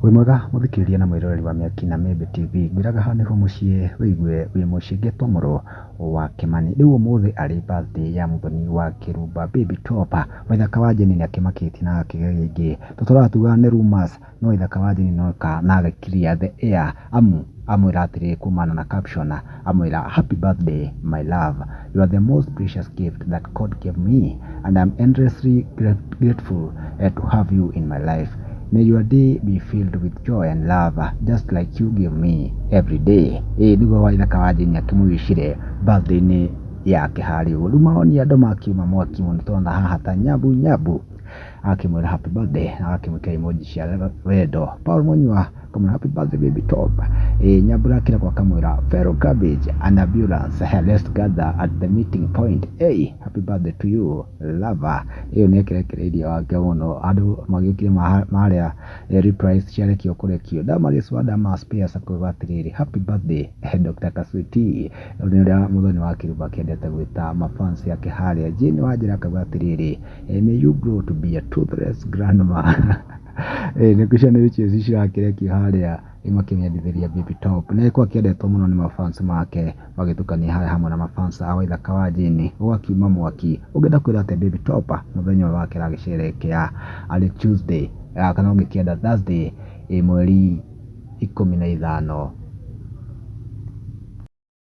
Wĩ mwega mũthikĩrĩria na mwĩroreri wa Mĩaki na Mĩmbi TV, ngwĩraga haha nĩho mũciĩ wĩigue wĩ mũciĩ ngetwo mũrũ wa Kĩmani. Rĩu ũmũthĩ arĩ birthday ya Mũthoni wa Kĩrumba Baby Top, Waithaka wa Jane nĩakĩmakĩtie na agakĩgegia aingĩ. Tũtũraga tugaga nĩ rumours, no Waithaka wa Jane nĩoka na agĩ clear the air amu amwĩra atĩrĩrĩ kumana na caption amwĩra happy birthday my love, you are the most precious gift that God gave me and I'm endlessly grateful to have you in my life. May your day be filled with joy and love just like you give me every day. Ĩĩ nĩguo Waithaka wa Jane akĩmũwicire birthday-inĩ yake harĩa ũguo. Rĩu mawoni andũ makiuma mwaki mũno tũrona haha ta nyabu nyabu akĩmwĩra happy birthday na agakĩmwĩkĩra emoji cia wendo. Paul Munyua akamwĩra happy birthday baby top. Ĩĩ Nyambura Kĩroko akamwĩra fellow cabbage and ambulance let's gather at the meeting point. Hey, happy birthday to you lover. Ĩyo nĩ ekerekereirie wake mũno andũ magĩũkire marĩa replies ciarekio kũrekio. Damaris wa Damas Spears akauga atĩrĩrĩ happy birthday Dr. Kaswiti. Nĩ ũrĩa Mũthoni wa Kĩrumba akĩendete gwĩta mafans yake harĩa. Jane Wanjĩra akauga atĩrĩrĩ may you grow to be a toothless grandma. Nĩkuo ciana icio cirakĩrekio harĩa makĩmĩendithĩria Baby Top. Nĩ agĩkorwo akĩendetwo mũno nĩ mafans make magĩtukania harĩa hamwe na mafans a Waithaka wa Jane gũgakiuma mwaki. Ũngĩenda kwĩra atĩa Baby Top mũthenya ũyũ wake aragĩcerehekea arĩ Tuesday kana ũngĩkĩenda Thursday mweri 15.